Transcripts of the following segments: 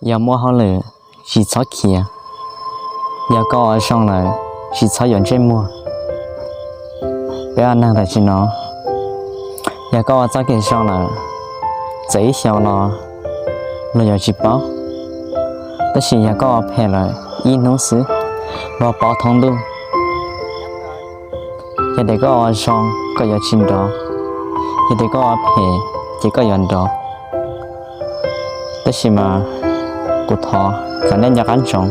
Yog muaj hauj lwm, tsis txhob khiav. Yog koj ua zoo lawm, tsis txhob yuav ntsej muag. Peb ua neeg tam sim no, yog koj ua txoj kev zoo lawm, txawm ib xyoos los luag yuav tsis paub, tab sis yog koj ua phem lawm ib hnub xwb, luag paub thoob ntuj. Yog tias koj ua zoo, koj yuav tsis nrov. Yog tias koj ua phem, ces koj yuav nrov. Tab sis mas kuv thov kom nej nco qab ntsoov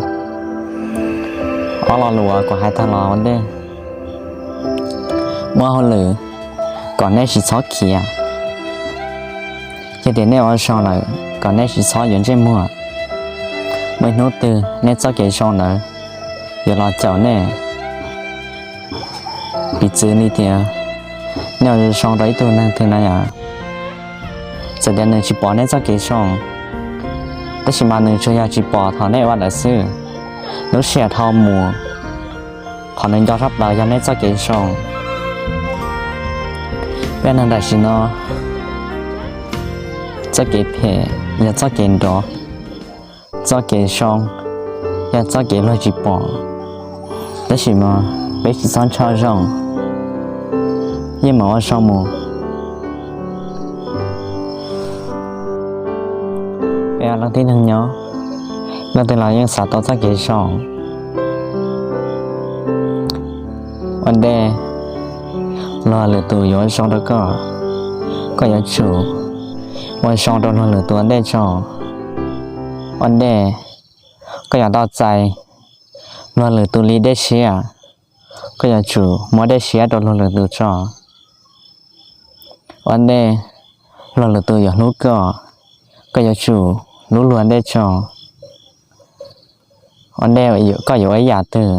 ob lo lus uas kuv hais tag los ua ntej. Muaj hauj lwm, kom nej tsis txhob khiav. Yog tias nej ua zoo lawm, kom nej tsis txhob yuav ntsej muag. Muaj ib hnub twg nej txoj kev zoo ntawd yuav los caum nej. Piv txwv li tias nej ua zoo rau ib tug neeg twg na yom, txawm tias nws tsis pom nej txoj kev zoo, tab sis mas nws tsuas yog tsis pom thaum nej ua lawm xwb. Lub sij hawm dhau mus, qhov nws nco tshaj plaws yog nej txoj kev zoo. Peb neeg tam sim no, txoj kev phem yog txoj kev nrov, txoj kev zoo yog txoj kev luag tsis pom. Tab sis mas peb tsis txhob ntshaw zoo, yeej meem ua zoo mus. Peb leej tib neeg nyob, leej twg los yeej xav tau txoj kev zoo. Ua ntej luag lwm tus yuav ua zoo rau koj, koj yuav tsum ua zoo rau luag lwm tus ua ntej tso. Ua ntej koj yuav tau txais luag lwm tus li dej siab, koj yuav tsum muab dej siab rau luag lwm tus tso. Ua ntej luag lwm tus yuav hlub koj, koj yuav tsum hlub luag ntej tso. Ua ntej koj yuav ua ib yam twg,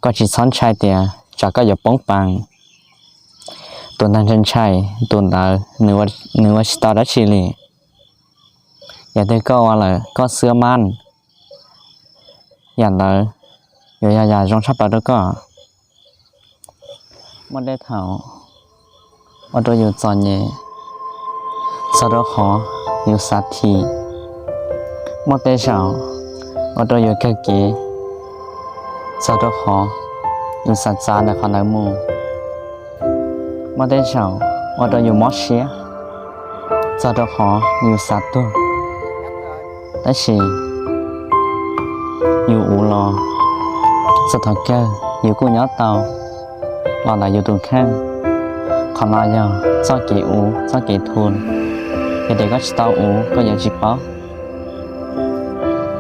koj tsis txhob ntshai tias tsam koj yuav poob peev. Tus neeg ntshai ntshai, tus ntawd nws ua tsis tau dab tsi li. Yam twg koj ua lawm koj xwb mab, yam ntawd yuav yog yam zoo tshaj plaws rau koj. Muaj tej thaum ua rau yus txom nyem txog rau qhov yus xav thim. Muaj tej zaum ua rau yus kawg kev txog rau qhov yus xav txav ntawm qhov ntawd mus. Muaj tej zaum ua rau yus mob siab txog rau qhov yus xav tuag. Tab sis yus uv los txog thaum kawg yus kuj nyob tau los ntawm yus tus kheej. Qhov no yog txoj kev uv, txoj kev thum. Yog tias koj tsis tau uv koj yuav tsis paub.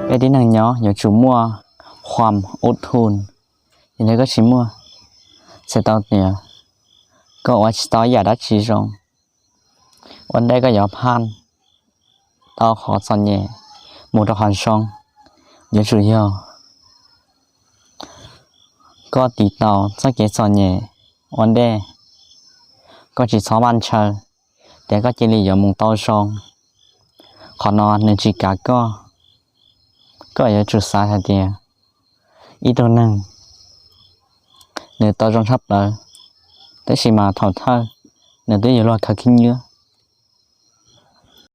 Peb tib neeg nyob yuav tsum muaj khuam uv thum. Yog tias koj tsis muaj, txhais tau tias koj ua tsis tau ib yam dab tsi zoo. Ua ntej koj yuav phaj tau qhov txom nyem mus rau qhov zoo, yuav tsum yog koj tiv tau txoj kev txom nyem ua ntej. Koj tsis txhob vaj ntshaw tias koj cia li yuav mus tau zoo. Qhov no nws tsis kav koj. Koj yuav tsum xav hais tias ib tug neeg nws tau zoo tshaj plaws, tab sis mas thaum thawj nws twb yuav luag khaws khib nyiab.